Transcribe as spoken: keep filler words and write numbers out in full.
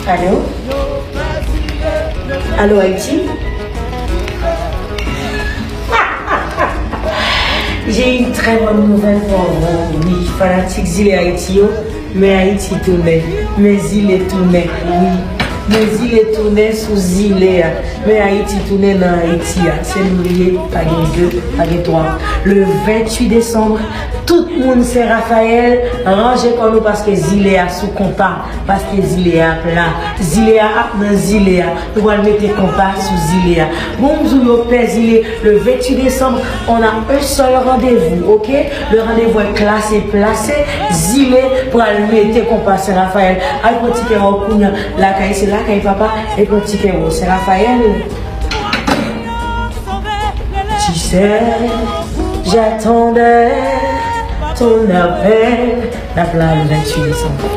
Allô? Allô, Haïti? J'ai une très bonne nouvelle pour vous. Oui, fanatik Zile Ayiti yo, men Ayiti tounen, men Zile tounen, wi. Men Zile tounen sou Zile a, men Ayiti tounen nan Ayiti a. Se nou li ye, pa gen de, pa gen twa. Le vingt-huit décembre, tout moun Sen Rafayèl, ranje kò nou paske Zile a sou konpa. Paske Zile a pla, Zile a ap nan Zile a. Nou pral mete konpa sou Zile a. Bon, m di w yo pè Zile, le vingt-huit décembre, on a un seul rendez-vous, ok? Le rendez-vous est classé, placé. Zile pral mete konpa Sen Rafayèl. Al pran tikè w kounye a. Lakay, se lakay papa. E pran tikè w Sen Rafayèl. Tu sais, j'attendais ton appel. N ap la le vingt-huit décembre.